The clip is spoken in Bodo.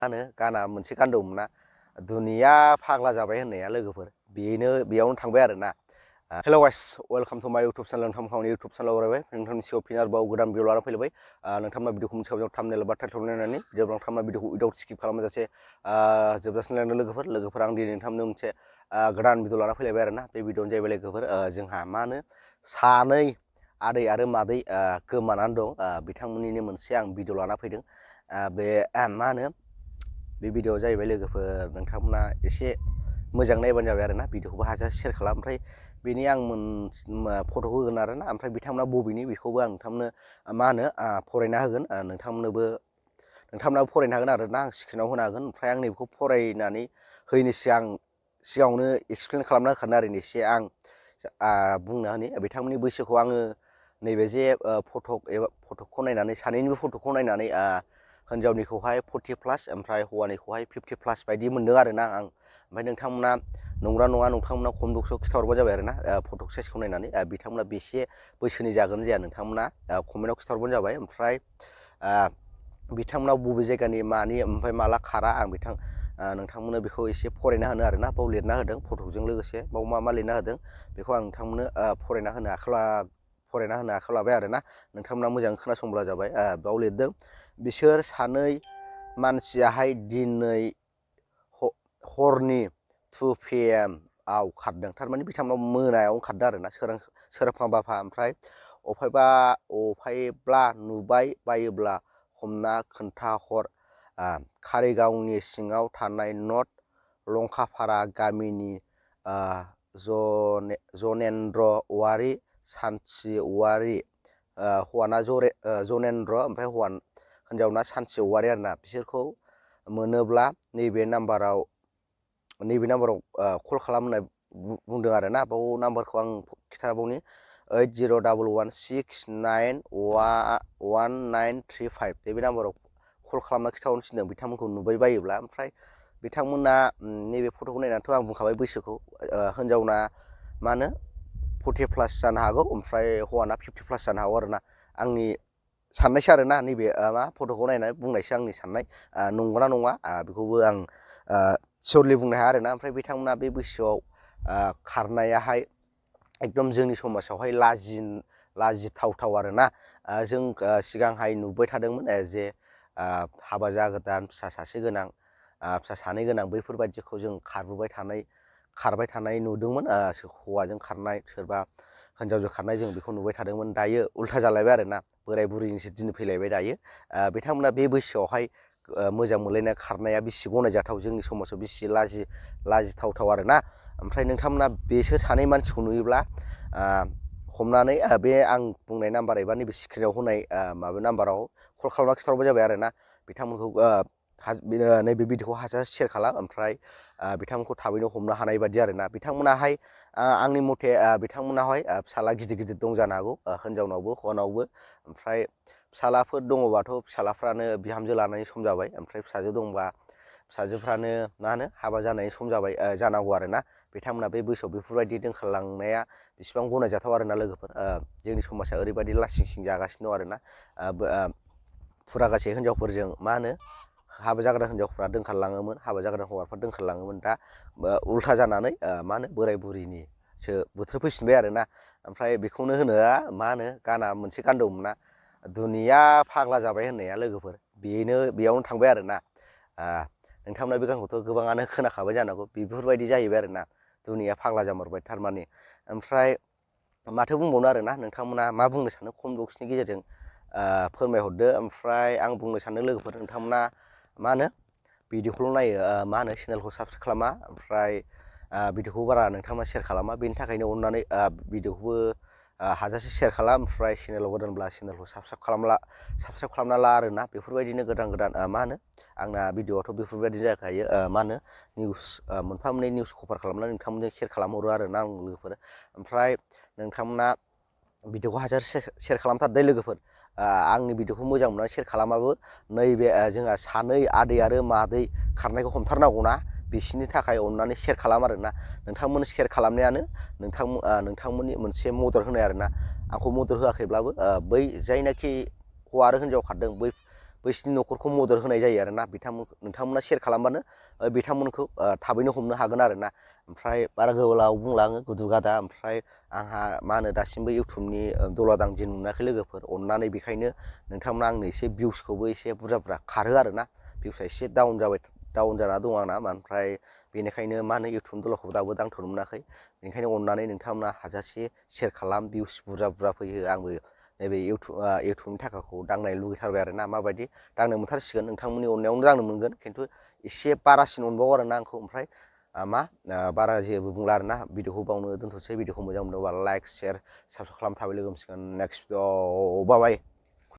मा होनो गाना मोनसे गान दंमोन ना दुनिया फाग्ला जाबाय होननाया लोगोफोर बेयावनो थांबाय आरो ना। हेल' गाइस वेलकाम टु माय इउटुब चेनेल। नोंथांमोननि इउटुब चेनेलाव रायबाय नोंथांनि सिगाङाव फिन आरोबाव गोदान भिडिअ लाना फैलायबाय। नोंथांमोना भिडिअखौ मोनसेयाव थाम्बनेल बा टाइटल नायनानै भिडिअ नोंथांमोना भिडिअखौ उइदाउट स्किप खालामजासे जोबजासिम नायनो लोगोफोर आं दिनै नोंथांमोननो मोनसे गोदान भिडिअ लाना फैलायबाय आरो ना। बे भिडिअआनो जाहैबाय लोगोफोर जोंहा मा होनो सानै आदै आरो मादै गोमानानै दं बिथांमोननिनो मोनसे आं भिडिअ लाना फैदों। बे मा होनो बे भिडिअआ जाहैबाय लोगोफोर नोंथांमोना एसे मोजां नायबानो जाबाय आरो ना। भिडिअखौबो हाजासे शेयार खालाम, ओमफ्राय बेनि आं फट'खौ होगोन आरो ना। ओमफ्राय बिथांमोना बबेनि बेखौबो आं नोंथांमोननो मा होनो फरायना होगोन। नोंथांमोनाबो फरायनो हागोन आरो ना। आं स्क्रिनाव होनो हागोन। ओमफ्राय आं नैबेखौ फरायनानै होयैनि सिगाङावनो एक्सप्लेन खालामना होखानो आरो एसे आं बुंना होनि बिथांमोननि बैसोखौ आङो नैबे जे फटकखौ नायनानै सानैनिबो फटकखौ नायनानै हिन्जावनिखौहाय 40+ ओमफ्राय हौवानिखौहाय 50+ बायदि मोनदों आरो ना आं। ओमफ्राय नोंथांमोना नंगौना नङा नोंथांमोना कमेन्ट बक्सआव खिन्थाहरबानो जाबाय आरो ना। फटक साइजखौ नायनानै बिथांमोना बेसे बैसोनि जागोन जाया नोंथांमोना कमेन्टआव खिन्थाहरबानो जाबाय। ओमफ्राय बिथांमोना बबे जायगानि मानि ओमफ्राय माला खारा आं नोंथांमोननो बेखौ एसे फरायना होनो आरो ना। बाव लिरना होदों फटकजों लोगोसे बाव मा लिरना होदों बेखौ आं नोंथांमोननो फरायना होनो आखायाव लाबाय आरो ना। नोंथांमोना मोजाङै खोनासंब्ला जाबाय। बाव लिरदों बिसोर सानै मानसियाहाय दिनै हरनि 2 PM आव खारदों। थारमाने बिथांमोना मोनायाव खारदों आरो ना सोरांफा ओमफ्राय अफायब्ला नुबाय बायोब्ला हमना खोन्थाहर। कारिगावनि सिङाव थानाय नर्थ लंकापारा गामिनि जनेन्द्र औवारि, सान्थि औवारि, हौवाना जनेन्द्र ओमफ्राय हिन्जावना सान्थि औवारि आरो ना। बिसोरखौ मोनोब्ला नैबे नाम्बाराव कल खालाम होननाय बुंदों आरो ना। बाव नाम्बारखौ आं खिन्थाबावनि 8011691935 बे नाम्बाराव कल खालामना खिन्थाहरनो थिनदों बिथांमोनखौ नुबाय बायोब्ला। ओमफ्राय बिथांमोना नैबे फट'खौ नायनानैथ' आं बुंखाबाय बैसोखौ हिन्जावना मा होनो 40+ जानो हागौ ओमफ्राय हौवाना 50+ जानो हागौ आरो ना। आंनि साननायसो आरो ना। नैबे मा फट'खौ नायनानै बुंनायसो आंनि साननाय। नंगौना नङा बेखौबो आं सियरलि बुंनो हाया आरो ना। ओमफ्राय बिथांमोना बे बैसोआव खारनायाहाय एकदम जोंनि समाजावहाय लाजिथावथाव आरो ना। जों सिगांहाय नुबाय थादोंमोन जे हाबा जागोदान फिसा सानै गोनां बैफोरबायदिखौ जों खारबाय थानाय नुदोंमोन। हौवाजों खारनाय सोरबा हिन्जावजों खारनाय जों बेखौ नुबाय थादोंमोन। दायो उल्था जालायबाय आरो ना। बोराय बुरैनिसो दिन फैलायबाय दायो। बिथांमोना बे बैसोआवहाय मोजां मोनलायनाय खारनाया बेसे गनायजाथाव जोंनि समाजाव बेसे लाजिथावथाव आरो ना। ओमफ्राय नोंथांमोना बेसोर सानै मानसिखौ नुयोब्ला हमनानै बे आं बुंनाय नाम्बार एबा नैबे स्क्रिनाव होनाय माबा नाम्बाराव कल खालामना खिन्थाहरबाय जाबाय आरो ना। बिथांमोनखौ नैबे भिडिअखौ हाजासे शेयार खालाम। ओमफ्राय बिथांमोनखौ थाबैनो हमनो हानाय बादि आरो ना। बिथांमोनाहाय आंनि मथे बिथांमोनाहाय फिसाला गिदिर दं जानो हागौ हिन्जावनावबो हौवानावबो। ओमफ्राय फिसालाफोर दङबाथ' फिसालाफ्रानो बिहामजो लानायनि सम जाबाय। ओमफ्राय फिसाजो दंबा फिसाजोफ्रानो मा होनो हाबा जानायनि सम जाबाय जानांगौ आरो ना। बिथांमोना बे बैसोआव बेफोरबायदि दोनखारलांनाया बेसिबां गनायजाथाव आरो ना लोगोफोर। जोंनि समाजा ओरैबायदि लासिं सिं जागासिनो दं आरो ना। फुरागासे हिन्जावफोरजों मा होनो हाबा जाग्रा हिन्जावफ्रा दोनखारलाङोमोन, हाबा जाग्रा हौवाफ्रा दोनखारलाङोमोन। दा उल्था जानानै मा होनो बोराय बुरिनिसो बोथोर फैफिनबाय आरो ना। ओमफ्राय बेखौनो होनो मा होनो गाना मोनसे गान दंमोन ना दुनिया फाग्ला जाबाय होननाया लोगोफोर बेयावनो थांबाय आरो ना। नोंथांमोना बे गानखौथ' गोबाङानो खोनाखाबाय जानांगौ। बेफोरबायदि जाहैबाय आरो ना। दुनिया फाग्ला जामारबाय थारमाने। ओमफ्राय माथो बुंबावनो आरो ना। नोंथांमोना मा बुंनो सानो कमेन्ट बक्सनि गेजेरजों फोरमायहरदो। ओमफ्राय आं बुंनो सानो लोगोफोर नोंथांमोना मा होनो भिडिअखौल' नायो, मा होनो चेनेलखौ साबसक्राइब खालामा। ओमफ्राय भिडिअखौ बारा नोंथांमोना शेयार खालामा। बेनि थाखायनो अननानै भिडिअखौबो हाजासे शेयार खालाम। ओमफ्राय चेनेलाव गोदानब्ला चेनेलखौ साबसक्राइब खालामना ला आरो ना। बेफोरबायदिनो गोदान मा होनो आंना भिडिअआथ' बेफोरबायदिनो जाखायो। मा होनो निउस मोनफा मोननै निउस कभार खालामनानै नोंथांमोनजों शेयार खालामहरो आरो ना आं लोगोफोर। ओमफ्राय नोंथांमोना भिडिअखौ हाजासे शेयार खालामथारदो लोगोफोर। आंनि भिडिअखौ मोजां मोननानै शेयार खालामाबो नैबे जोंहा सानै आदै आरो मादै खारनायखौ हमथारनांगौना। बिसोरनि थाखाय अननानै शेयार खालाम आरो ना। नोंथांमोन शेयार खालामनायानो नोंथांमोननि मोनसे मदद होनाय आरो ना। आंखौ मदद होआखैब्लाबो बै जायनाखि हौवा आरो हिन्जाव खारदों बैसिनि न'खरखौ मदद होनाय जायो आरोना नोंथांमोना शेयार खालामबानो बिथांमोनखौ थाबैनो हमनो हागोन आरोना ओमफ्राय बारा गोलाव बुंला आङो गुदु गादा ओमफ्राय आंहा मा होनो दासिमबो इउटुबनि दला दांदि नुनाखै लोगोफोर अननानै बेखायनो नोंथांमोना आंनो एसे भिउसखौबो एसे बुरजा खारो आरोना भिउसा एसे डाउन जाना दं आंना ओमफ्राय बेनिखायनो मा होनो इउटुबनि दलाखौबो दाबो दांथ'नो मोनाखै बेनिखायनो अननानै नोंथांमोना हाजासे शेयार खालाम भिउस बुरजा फैयो आंबो नैबे इउटुबनि थाखाखौ दांनाय लुगैथारबाय आरोना माबायदि दांनो मोनथारसिगोन नोंथांमोननि अननायावनो दांनो मोनगोन खिन्थु एसे बारासिन अनबावो आरोना आंखौ ओमफ्राय बारा जेबो बुंला आरोना भिडिअखौ बावनो दोनथ'सै भिडिअखौ मोजां मोनोबा लाइक शेयार साबसक्राइब खालाम थाबाय लोगो मोनसिगोन नेक्स्ट भिडिअ बाय